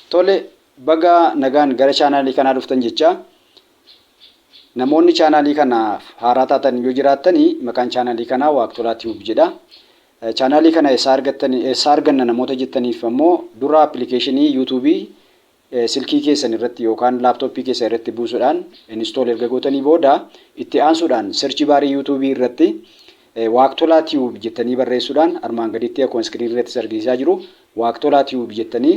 Tole baga nagaan gara chaanaalii kanaa dhuftan jecha namoonni chaanaalii kanaaf haaraa taatan yoo jiraattani maqaan chaanaalii kanaa Waaqtolaa Tube jedha. Chaanaalii kana eessaa argattani eessaa arganna namoota jettaniif ammoo dura appilikeeshinii yuutuubii silkii keessan irratti yookaan laaptooppii keessan irratti buusuudhaan install erga gootanii booda itti aansuudhaan search baarii yuutuubii irratti Waaqtolaa Tube jettanii barreessuudhaan armaan gaditti akkuma iskiriinii irratti argisiisaa jiru Waaqtolaa Tube jettanii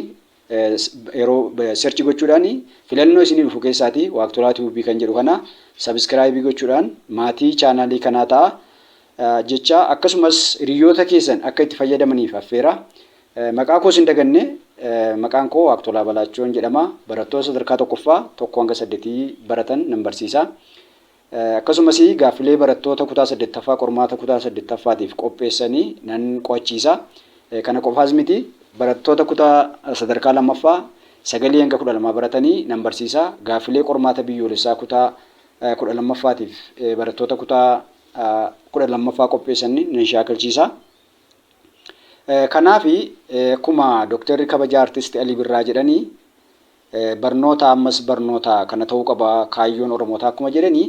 yeroo search gochuudhaan filannoo isinii dhufu keessaati Waaqtolaa Tube kan jedhu kana sabiskiraayibii gochuudhaan maatii chaanaalii kanaa ta'a jecha akkasumas hiriyoota keessan akka itti fayyadamaniif affeera. Maqaa koos hin daganne maqaan koo Waaqtolaa Balaachoon jedhama. Barattoota sadarkaa tokkoffaa 1 hanga 8 baratan nan barsiisa. Akkasumas gaaffilee barattoota kutaa saddeettaffaa qormaata kutaa saddeettaffaatiif qopheessanii nan qo'achiisa. Kana qofaas miti barattoota kutaa sadarkaa lammaffaa 9 hanga 12 baratanii nan barsiisa. Gaaffilee qormaata biyyoolessaa kutaa 12ffaatiif barattoota kutaa 12ffaa qopheessanii nan shaakalchiisa. Kanaaf akkuma Dooktarri kabajaa Artisti Alii Birraa jedhanii barnoota ammas barnoota kana ta'uu qaba kaayyoon Oromootaa akkuma jedhanii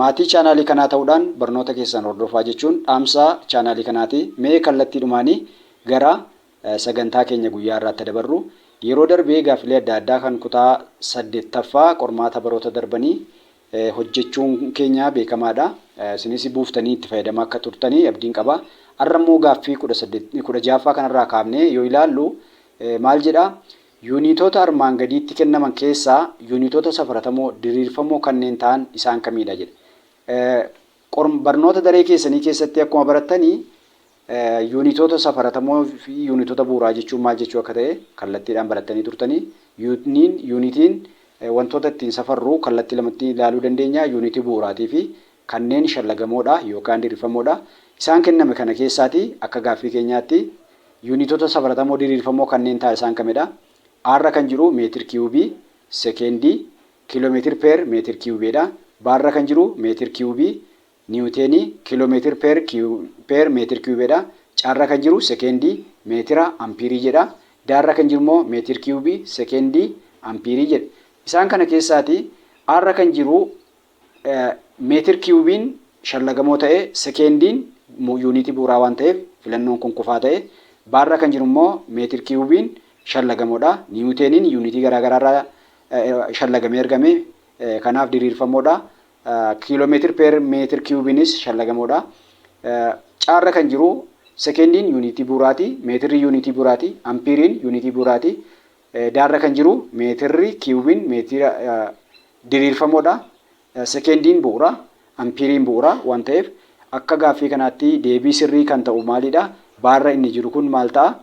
maatii chaanaalii kanaa ta'uudhaan barnoota keessan hordofaa jechuun dhaamsa chaanaalii kanaati. Mee kallattiidhumaanii gara sagantaa keenya guyyaa irraatti dabarru. Yeroo darbee gaaffilee adda addaa kan kutaa saddeettaffaa qormaata baroota darbanii hojjechuun keenya beekamaadha. Isinis buuftanii itti fayyadamaa akka turtanii abdiin qaba. Har'a immoo gaaffii 16ffaa kanarraa kaafnee yoo ilaallu maal jedhaa? Yuuniitoota armaan gadiitti kennaman keessaa yuuniitoota safaratamoo diriirfamoo kanneen ta'an isaan kamiidha jedha. Barnoota daree keessanii keessatti akkuma barattanii yuunitoota safaratamoo fi yuunitoota bu'uuraa jechuun maal jechuu akka ta'e kallattiidhaan barattanii turtanii. Yuuniin yuunitiin wantoota ittiin safarru kallattii lamatti ilaaluu dandeenya. Yuunitii bu'uuraatii fi kanneen shallagamoodha yookaan diriirfamoodha. Isaan kenname kana keessaati akka gaaffii keenyaatti yuunitoota safaratamoo diriirfamoo kanneen ta'an isaan kamidha? A irra kan jiru meetir kiyuubii, sekeendii, kiiloomeetir per meetir kiyuubiidha. B irra kan jiru meetir kiyuubii, niwuteenii, kiiloomeetir per meetir kiyuubiidha. C irra kan jiru sekeendii, meetira, ampiirii jedha. D irra kan jiru immoo meetir kiyuubii, sekeendii, ampiirii jedha. Isaan kana keessaati A irra kan jiru meetir kiyuubiin shallagamoo ta'e sekeendiin yuunitii bu'uuraa waan ta'eef filannoon kun kufaa ta'e. B irra kan jiru immoo meetir kiyuubiin shallagamoodha. Niwuteeniin yuunitii garaagaraa irraa shallagamee argame kanaaf diriirfamoodha. Kiiloomeetir per meetir kiyuubiinis shallagamoodha. C irra kan jiru sekeendiin yuunitii bu'uuraati, meetirri yuunitii bu'uuraati, ampiiriin yuunitii bu'uuraati. D irra kan jiru meetirri kiyuubiin meetira diriirfamoodha. Sekeendiin bu'uura, ampiiriin bu'uura waan ta'eef akka gaaffii kanaatti deebii sirrii kan ta'u maalidha? B irra inni jiru kun maal ta'a?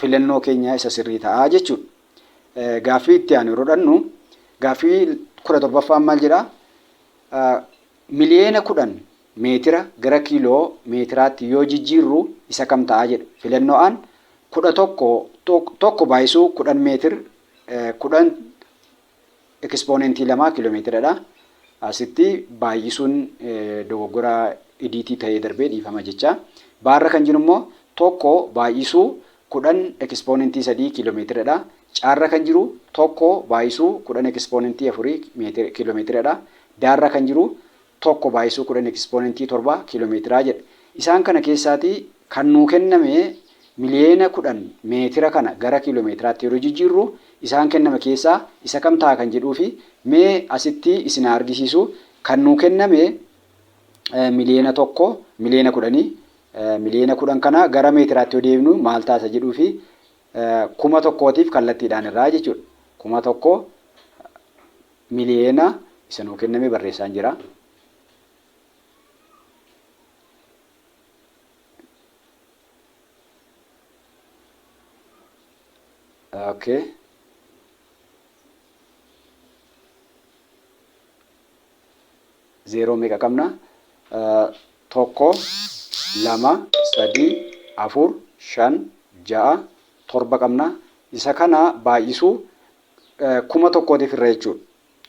Filannoo keenya isa sirrii ta'a jechuudha. Gaaffii itti aanu yeroo dhannu gaaffii 17ffaan maal jedhaa? 10,000,000 meetira gara kiiloo meetiraatti yoo jijjiirru isa kam ta'a jedha. Filannoo A'n 11 tokko baay'isuu 10 meetir 10 ekispoonentii 2 kiiloomeetiradha. Asitti baay'isuun dogoggora idiitii ta'ee darbee dhiifama jecha. B irra kan jiru immoo tokko baay'isuu 10 ekispoonentii 3 kiiloomeetiradha. C irra kan jiru tokko baay'isuu 10 ekispoonentii afurii kiiloomeetiradha. D irra kan jiru tokko baay'isuu 10 ekispoonentii 7 kiiloomeetiraa jedha. Isaan kana keessaatii kan nuu kenname 10,000,000 meetira kana gara kiiloomeetiraatti yeroo jijjiirru isaan kenname keessaa isa kam ta'a kan jedhuu fi mee asitti isin haa argisiisu kan nuu kenname 1,000,000 10,000,000 10,000,000 kana gara meetiraatti yoo deebinu maal ta'a isa jedhuu fi 1000tiif kallattiidhaan irraa jechuudha. 1000 miliyoona isa nuu kenname barreessaan jira. Okay. Zeeroo meeqa qabna? Tokko, lama, sadii, afur, shan, ja'a, torba qabna. Isa kana baay'isuu 1000tiif hirra jechuudha.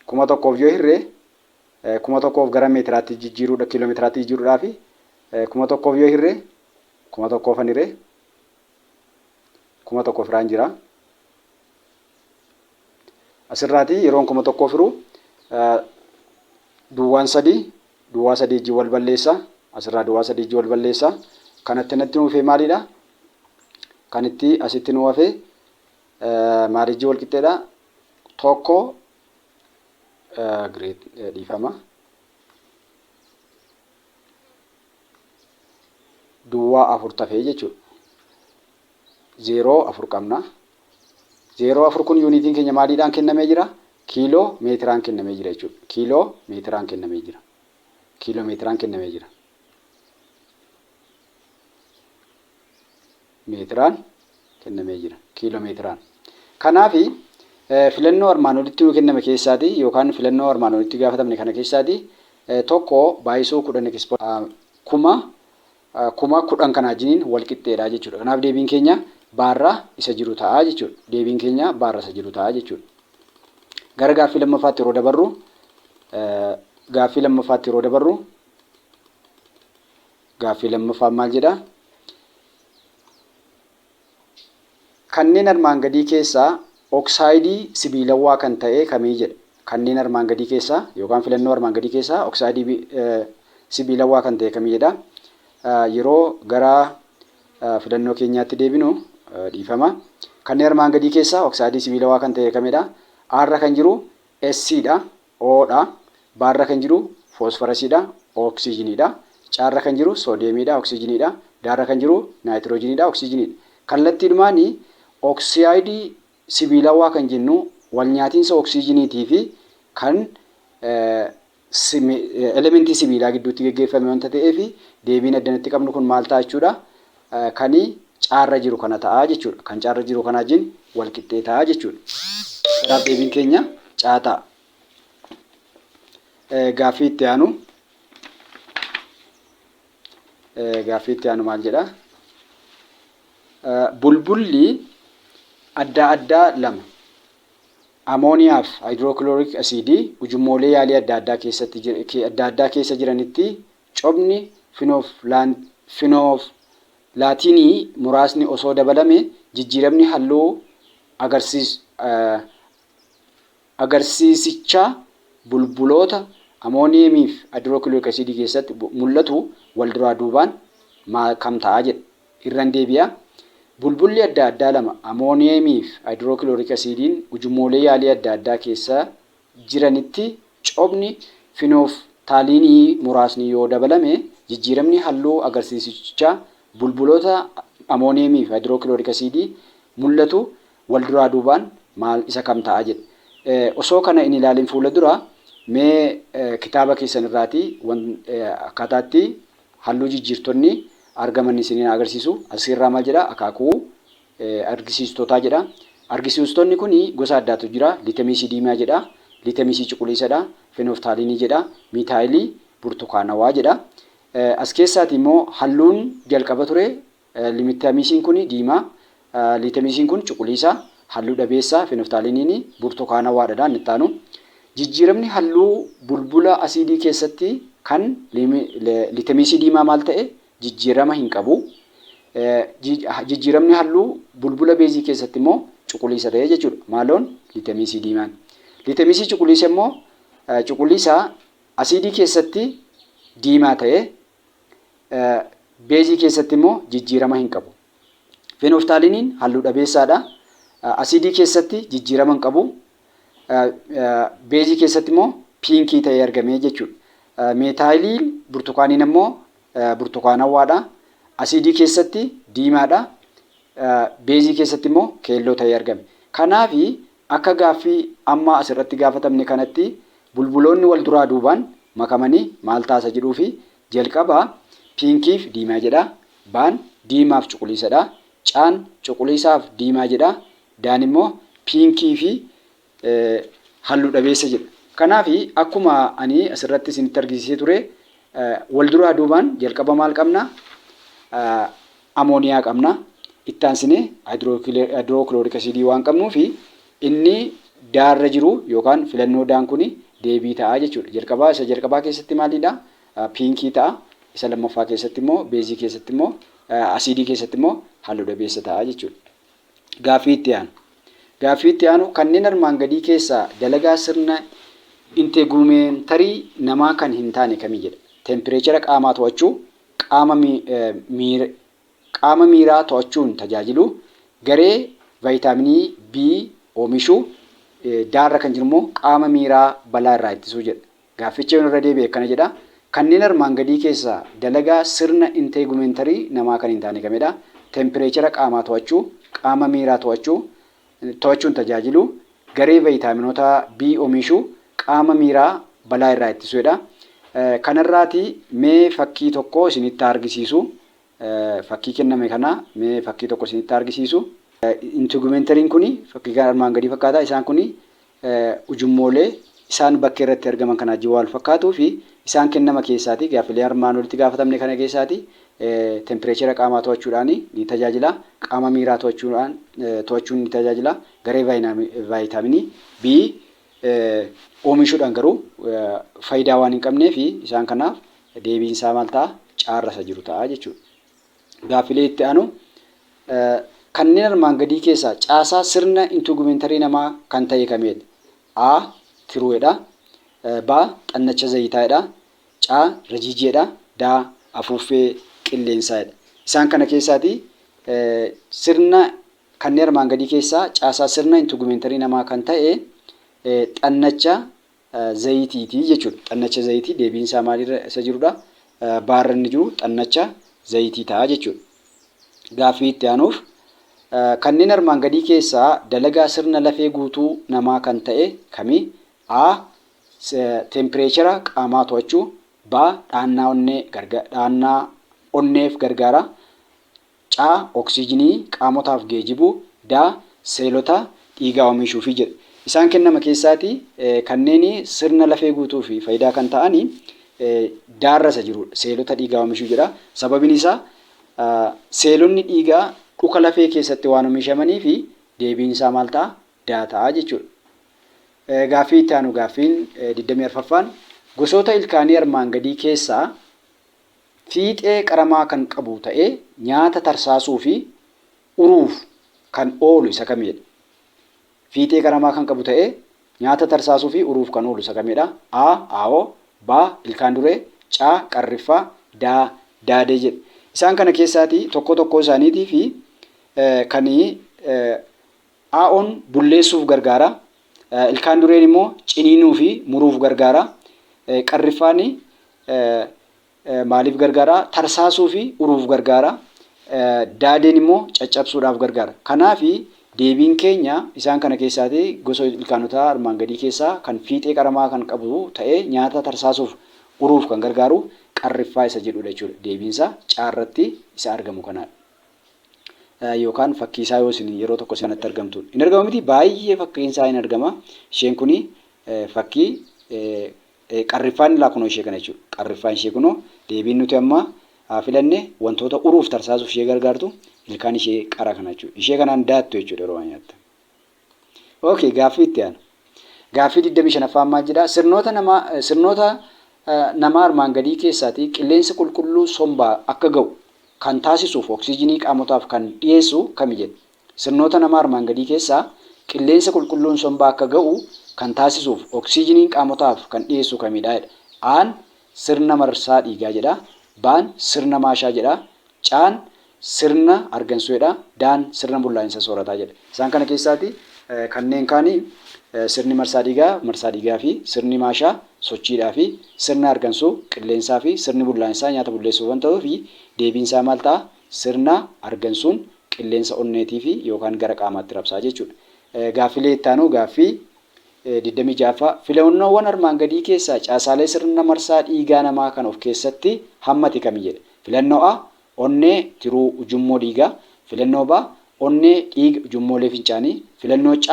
1000f yoo hirre 1000f gara meetiraatti jijjiiruudha kiiloomeetiraatti jijjiiruudhaaf 1000f yoo hirre 1000fan hirre 1000 firaan jira. Asirraati yeroon 1000 firu duwwaan 3 duwwaa 3 wajjin wal balleessa. Asirraa duwwaa 3 wajjin wal balleessa. Kanatti natti nuufee maalidha? Kan itti asitti nu hafe maal wajjin wal qixxeedha? 1 dhiifama. Duwwaa 4 tafee jechuudha. 0 4 qabna. 0 4 kun yuunitiin keenya maaliidhaan kennamee jira? Kiiloo meetiraan kennamee jira jechuudha. Kiiloo meetiraan kennamee jira. Kiiloo meetiraan kennamee jira. Meetiraan kennamee jira. Kiiloo meetiraan. Kanaaf filannoo armaan olitti nuu kenname keessaati yookaan filannoo armaan olitti gaafatamne kana keessaati 1 baay'isuu 10 ekispo 10,000 kana wajjiniin wal qixxeedha jechuudha. Kanaaf deebiin keenya baarra isa jiru ta'a jechuudha. Deebiin keenya baarra isa jiru ta'a jechuudha. Gara gaaffii lammaffaatti yeroo dabarru gaaffii lammaffaatti yeroo dabarru gaaffii lammaffaan maal jedha? Kanneen armaan gadii keessaa oksaayidii sibiilawwaa kan ta'e kamii jedha. Kanneen armaan gadii keessaa yookaan filannoo armaan gadii keessaa oksaayidii sibiilawwaa kan ta'e kamii jedha. Yeroo gara filannoo keenyaatti deebinu dhiifama. Kanneen armaan gadii keessaa oksaayidii sibiilawaa kan ta'e kamidha? A irra kan jiru S dha. O dha. B irra kan jiru foosfarasii dha, oksiijinii dha. C irra kan jiru soodiyeemii dha, oksiijinii dha. D irra kan jiru naayitiroojiinii dha, oksiijinii dha. Kallattiidhumaan oksiyaayidii sibiilawaa kan jennu walnyaatiinsa oksiijiniitii fi kan elementii sibiilaa gidduutti geggeeffame wanta ta'eef deebiin addanatti qabnu kun maal ta'a jechuudha? Kan caarra jiru kana ta'a jechuudha. Kan caarra jiru kana wajjin wal qixxee ta'a jechuudha. Kanaaf deebiin keenya caa ta'a. Gaaffii itti aanu. Gaaffii itti aanu maal jedha? Bulbulli adda addaa lama amooniyaaf haayidrookilooriik asiidii ujummoolee yaalii adda addaa keessatti adda addaa keessa jiranitti Cophni finooflaatiinii muraasni osoo dabalame jijjiiramni halluu agarsiisichaa bulbuloota amooniyeemii fi haayidrookilooriik asiidii keessatti mul'atu walduraa duubaan kam ta'a jedha. Irran deebi'a. Bulbulli adda addaa lama amooniyeemii fi haayidrookilooriik asiidiin ujummoolee yaalii adda addaa keessa jiranitti cophni finooftaaliinii muraasni yoo dabalame jijjiiramni halluu agarsiisichaa bulbuloota amooniyeemii fi haayidrookilooriik asiidii mul'atu walduraa duubaan maal isa kam ta'a jedha. Osoo kana hin ilaalin fuula dura mee kitaaba keessan irraatii akkaataa itti halluu jijjiirtonni argaman isiniin agarsiisu. Asirraa maal jedha? Akaakuu argisiistotaa jedha. Argisiistonni kun gosa addaatu jira. Liitamiisii diimaa jedha. Liitamiisii cuquliisadha. Fenooftaaliinii jedha. Miitaayilii burtukaanawaa jedha. As keessaati immoo halluun jalqaba ture limitamiisiin kun diimaa, liitamiisiin kun cuquliisa, halluu dhabeessa, fenooftaaliiniin burtukaanawaadha inni itti aanu. Jijjiiramni halluu bulbula asiidii keessatti kan liitamiisii diimaa maal ta'e jijjiirama hin qabu. Jijjiiramni halluu bulbula beezii keessatti immoo cuquliisa ta'e jechuudha. Maaloon liitamiisii diimaan. Liitamiisii cuquliisa immoo cuquliisa asiidii keessatti diimaa ta'e beezii keessatti immoo jijjiirama hin qabu. Fenooftaaliiniin halluu dhabeessaadha. Asiidii keessatti jijjiirama hin qabu. Beezii keessatti immoo piinkii ta'ee argame jechuudha. Meetaayilii burtukaaniin ammoo burtukaanawwaadha. Asiidii keessatti diimaadha. Beezii keessatti immoo keelloo ta'ee argame. Kanaaf akka gaaffii amma asirratti gaafatamne kanatti bulbuloonni wal duraa duubaan makamanii maal taasa jedhuufi jalqaba piinkiif diimaa jedha. Baan diimaaf cuquliisadha. Caan cuquliisaaf diimaa jedha. Daan immoo piinkii fi halluu dhabeessa jedha. Kanaaf akkuma ani asirratti isinitti argisiisee ture wal duraa duubaan jalqaba maal qabna? Amooniyaa qabna. Itti aansinee haayidrookilooriik asiidii waan qabnuuf inni daarra jiru yookaan filannoo daan kun deebii ta'a jechuudha. Jalqabaa isa jalqabaa keessatti maalidha? Piinkii ta'a. Isa lammaffaa keessatti immoo beezii keessatti immoo asiidii keessatti immoo halluu dhabeessa ta'a jechuudha. Gaaffii itti aanu. Gaaffii itti aanu, kanneen armaan gadii keessaa dalagaa sirna integuumentarii namaa kan hin taane kamii jedha. Tempireechara qaamaa to'achuu, qaama miira qaama miiraa to'achuun tajaajiluu, garee vaayitaaminii B oomishuu, daarra kan jiru immoo qaama miiraa balaa irraa ittisuu jedha. Gaafficha yoon irra deebi'e akkana jedha, Kanneen armaan gadii keessaa dalagaa sirna inteegumentarii namaa kan hin taane kamidha? Tempireechara qaamaa to'achuu, qaama miiraa to'achuu, to'achuun tajaajiluu, garee vayitaaminoota B omiishuu, qaama miiraa balaa irraa ittisuu jedha. Kanarraati mee fakkii tokko isinitti haa argisiisu. Fakkii kenname kana mee fakkii tokko isinitti haa argisiisu. Integumentariin kun fakkii kan armaan gadii fakkaata. Isaan kun ujummoolee isaan bakkee irratti argaman kana wajjin wal fakkaatuu fi isaan kennama keessaati gaaffilee armaan olitti gaafatamne kana keessaati tempireechera qaamaa to'achuudhaan ni tajaajila. Qaama miiraa to'achuudhaan to'achuun ni tajaajila. Garee vaayitaaminii B oomishuudhaan garuu faayidaa waan hin qabneef isaan kanaaf deebiin isaa maal ta'a? Caarra isa jiru ta'a jechuudha. Gaaffilee itti aanu, Kanneen armaan gadii keessaa caasaa sirna intuugumentarii namaa kan ta'e kamidha? A. Tiruuedha. B. Xannacha zayitaadha. C. Rajiijiidha. D. Afuuffee qilleensaadha. Isaan kana keessaati sirna kanneen armaan gadii keessaa caasaa sirna intuugumentarii namaa kan ta'e xannacha zayitiiti jechuudha. Xannacha zayitii deebiin isaa maalirra isa jirudha? Baarra inni jiru xannacha zayitii ta'a jechuudha. Gaaffii itti aanuuf, kanneen armaan gadii keessaa dalagaa sirna lafee guutuu namaa kan ta'e kami? A. Tempireechara qaamaa to'achuu. B. Dhaannaa onnee dhaannaa onneef gargaara. C. Oksiijinii qaamotaaf geejibuu. D. Seelota dhiigaa omiishuufi jedha. Isaan kennama keessaati kanneen sirna lafee guutuuf fayidaa kan ta'ani daarra isa jirudha. Seelota dhiigaa omishuu jedha. Sababiin isaa seelonni dhiigaa dhuka lafee keessatti waan omishamaniif deebiin isaa maal ta'a? D ta'a jechuudha. Gaaffii itti aanu gaaffiin 24ffaan gosoota ilkaanii armaan gadii keessaa fiixee qaramaa kan qabu ta'ee nyaata tarsaasuu fi uruuf kan oolu isa kamidha? Fiixee qaramaa kan qabu ta'ee nyaata tarsaasuu fi uruuf kan oolu isa kamidha? A. Aawoo B. Ilkaan duree C. Qarriffaa D. Daadee jedha. Isaan kana keessaatii tokkoo tokkoo isaaniitii fi kan Aa'oon bulleessuuf gargaara. Ilkaan dureen immoo ciniinuu fi muruuf gargaara. Qarriffaan maaliif gargaara? Tarsaasuu fi uruuf gargaara. Daadeen immoo caccabsuudhaaf gargaara. Kanaaf deebiin keenya isaan kana keessaati gosa ilkaanotaa armaan gadii keessaa kan fiixee qaramaa kan qabu ta'ee nyaata tarsaasuuf uruuf kan gargaaru qarriffaa isa jedhudha jechuudha. Deebiinsaa caarratti isa argamu kanaadha. Yookaan fakkii isaa yoo isin yeroo tokko isin argamtu hin argama miti, baay'ee fakkiin isaa hin argama. Isheen kuni fakkii qarriffaan ilaa kunoo ishee kana jechuudha. Qarriffaan ishee kunoo deebiin nuti amma haa filanne wantoota uruuf tarsaasuuf ishee gargaartu ilkaan ishee qara kana jechuudha. Ishee kanaan daattu jechuudha yeroo waan nyaattan. Okay, gaaffii itti aanu. Gaaffii 25ffaan maal jedha? Sirnoota namaa armaan gadii keessaatii qilleensa qulqulluu sombaa akka ga'u kan taasisuuf oksiijinii qaamotaaf kan dhiyeessu kami jedha. Sirnoota namaa armaan gadii keessaa qilleensa qulqulluun sombaa akka ga'u kan taasisuuf oksiijiniin qaamotaaf kan dhiyeessu kamidha jedha. A'n sirna marsaa dhiigaa jedha. B'n sirna maashaa jedha. C'n sirna argansuu jedha. D'n sirna bullaa'insa soorataa jedha. Isaan kana keessaati kanneen kaanii sirni marsaa dhiigaa marsaa dhiigaa fi sirni maashaa sochiidhaa fi sirna argansuu qilleensaa fi sirni bullaa'insaa nyaata bulleessuuf waan ta'uuf deebiin isaa maal ta'a? Sirna argansuun qilleensa onneetii fi yookaan gara qaamaatti rabsaa jechuudha. Gaaffilee itti aanu, gaaffii 26ffaa, filannoowwan armaan gadii keessaa caasaalee sirna marsaa dhiigaa namaa kan of keessatti hammate kami jedha. Filannoo A, onnee, tiruu, ujummoo dhiigaa. Filannoo B, onnee, dhiiga, ujummoolee fincaanii. Filannoo C,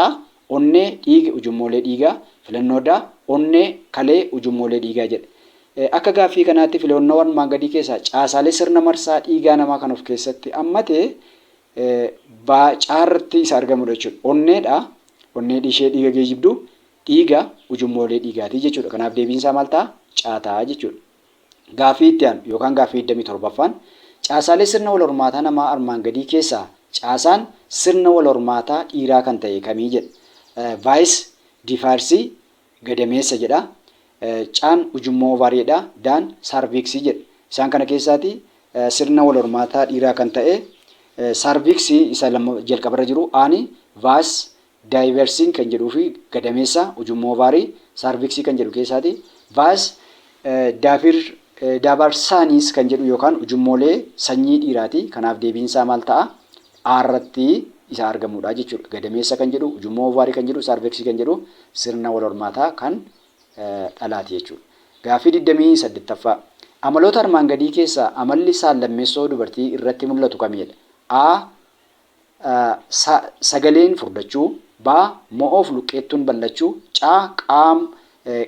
onnee, dhiiga, ujummoolee dhiigaa. Filannoo D, onnee, kalee, ujummoolee dhiigaa jedha. Akka gaaffii kanaatti filannoowwan armaan gadii keessaa caasaalee sirna marsaa dhiigaa namaa kan of keessatti hammate caarratti isa argamudha jechuudha. Onneedha. Onnee ishee dhiiga geejjibdu, dhiiga, ujummoolee dhiigaatii jechuudha. Kanaaf deebiin isaa maal ta'a? C ta'a jechuudha. Gaaffii itti aanu yookaan gaaffii 27ffaan caasaalee sirna wal hormaataa namaa armaan gadii keessaa Caasaan sirna wal hormaataa dhiiraa kan ta'e kamii jedha. Vas deferensii gadameessa jedha. Caan ujummoo ovaariidha. Daan cervixii jedha. Isaan kana keessaati sirna wal hormaataa dhiiraa kan ta'e cervixii isa jalqabarra jiru, aani vas deferensiin kan jedhuu fi gadameessa, ujummoo ovaarii, cervixii kan jedhu keessaati. Vas deferensiinis kan jedhu yookaan ujummoolee sanyii dhiiraati. Kanaaf deebiinsaa maal ta'a? Aarratti isa argamudha jechuudha. Gadameessa kan jedhu, ujummoo ovaarii kan jedhu, cervixii kan jedhu sirna wal hormaataa kan dhalaati jechuudha. Gaaffii 28ffaa. Amaloota armaan gadii keessaa amalli saallammeessoo dubartii irratti mul'atu kamidha? A. Sagaleen furdachuu. B. Mo'oof luqqeettuun bal'achuu. C.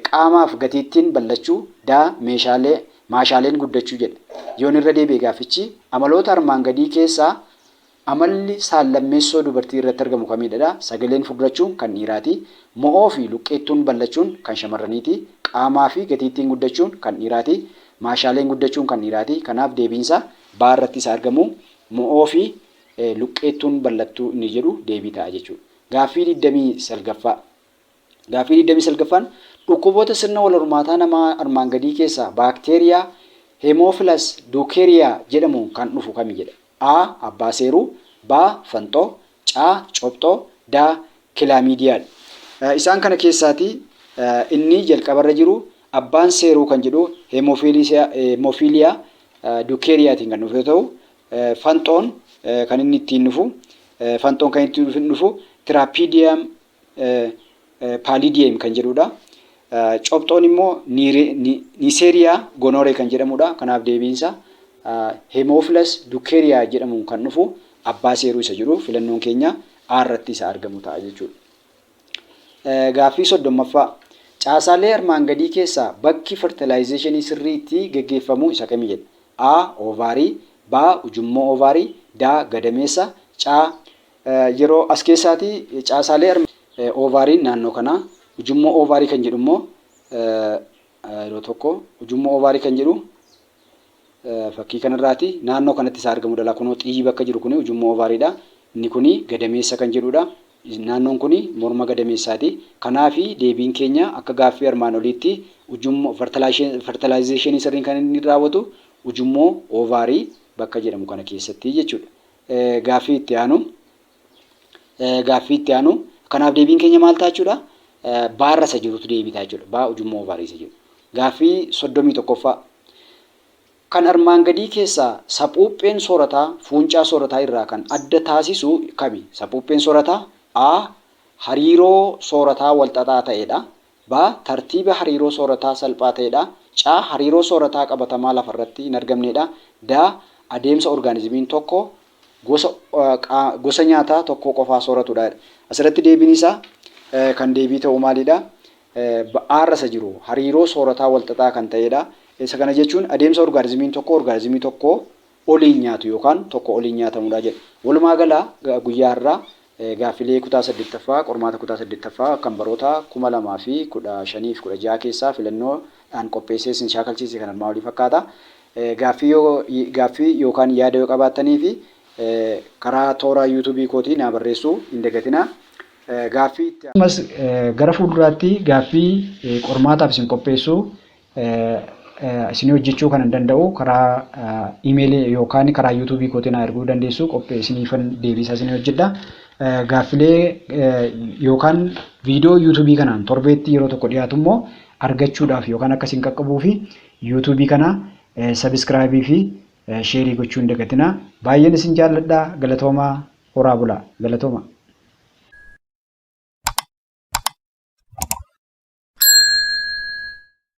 Qaamaaf gatiittiin bal'achuu. D. Meeshaalee maashaaleen guddachuu jedha. Yoon irra deebi'e, gaaffichi amaloota armaan gadii keessaa amalli saallammeessoo dubartii irratti argamu kamidha? Sagaleen furdachuun kan dhiiraati. Mo'oo fi luqqeettuun bal'achuun kan shamarraniiti. Qaamaa fi gatiittiin guddachuun kan dhiiraati. Maashaaleen guddachuun kan dhiiraati. Kanaaf deebiinsa baa irratti isa argamu mo'oo fi luqqeettuun bal'attuu inni jedhu deebii ta'a jechuudha. Gaaffii 29ffaa. Gaaffii 29ffaan dhukkuboota sirna wal hormaataa namaa armaan gadii keessaa baakteeriyaa Haemophilus ducreyi jedhamuun kan dhufu kami jedha. A. Abbaa seeruu. B. Fanxoo. C. Cobxoo. D. Chlamydiaadha. Isaan kana keessaati inni jalqabarra jiru abbaan seeruu kan jedhu Haemophilus ducreyittiin kan dhufu yoo ta'u, fanxoon kan inni ittiin dhufu fanxoon kan ittiin dhufu Pterophyllum pallidum kan jedhudha. Cobxoon immoo Neisseria gonorrhoeae kan jedhamudha. Kanaaf deebiinsa Haemophilus ducreyi jedhamuun kan dhufu abbaa seeruu isa jedhu filannoon keenya A irratti isa argamu ta'a jechuudha. Gaaffii 30ffaa. Caasaalee armaan gadii keessaa bakki fertilizationii sirrii itti geggeeffamu isa kami jedha. A. Ovaarii. B. Ujummoo ovaarii. D. Gadameessa. C. Yeroo as keessaati caasaalee ovaariin naannoo kanaa, ujummoo ovaarii kan jedhu immoo yeroo tokko ujummoo ovaarii kan jedhu fakkii kanarraati naannoo kanatti isa argamu dhala. Kunoo xiyyi bakka jiru kuni ujummoo ovaariidha. Inni kuni gadameessa kan jedhudha. Naannoon kuni morma gadameessaati. Kanaafi deebiin keenya akka gaaffii armaan oliitti ujummoo fertilizationii sirriin kan inni raawwatu ujummoo ovaarii bakka jedhamu kana keessatti jechuudha. Gaaffii itti aanu. Gaaffii itti aanu. Kanaaf deebiin keenya maal ta'a jechuudha? Baarra isa jirutu deebii ta'a jechuudha. Baa ujummoo ovaarii isa jiru. Gaaffii 31ffaa. Kan armaan gadii keessaa saphuupheen soorataa fuuncaa soorataa irraa kan adda taasisu kami? Saphuupheen soorataa A. Hariiroo soorataa walxaxaa ta'edha. B. Tartiiba hariiroo soorataa salphaa ta'edha. C. Hariiroo soorataa qabatamaa lafarratti hin argamnedha. D. Adeemsa orgaanizimiin tokko gosa nyaataa tokko qofaa sooratudha. Asirratti deebiin isaa kan deebii ta'u maalidha? Aarra isa jiru hariiroo soorataa walxaxaa kan ta'edha. Isa kana jechuun adeemsa orgaanizimiin tokko orgaanizimii tokko oliin nyaatu yookaan tokko oliin nyaatamudha jedha. Walumaa gala guyyaa har'aa gaaffilee kutaa 8ffaa, qormaata kutaa 8ffaa kan baroota 2015 fi 16 keessaa filannoodhaan qopheessee isin shaakalchiise kan armaan olii fakkaata. Gaaffii yookaan yaada yoo qabaattanii fi karaa toora YouTubeii kootii naa barreessuu hin dagatinaa. Gaaffii ammas gara fuulduraatti gaaffii qormaataaf isin qopheessuu isinii hojjechuu kan danda'u karaa iimeelii yookaan karaa YouTubeii kootii naa erguu dandeessu, qophee isiniifan deebisaa isinii hojjedha. Gaaffilee yookaan viidiyoo YouTubeii kanaan torbeetti yeroo tokko dhiyaatu immoo argachuudhaaf yookaan akka isin qaqqabuu fi YouTubeii kana subscribeii fi shareii gochuu hin dagatinaa. Baay'een isin jaalladha. Galatoomaa, horaa bulaa. Galatooma.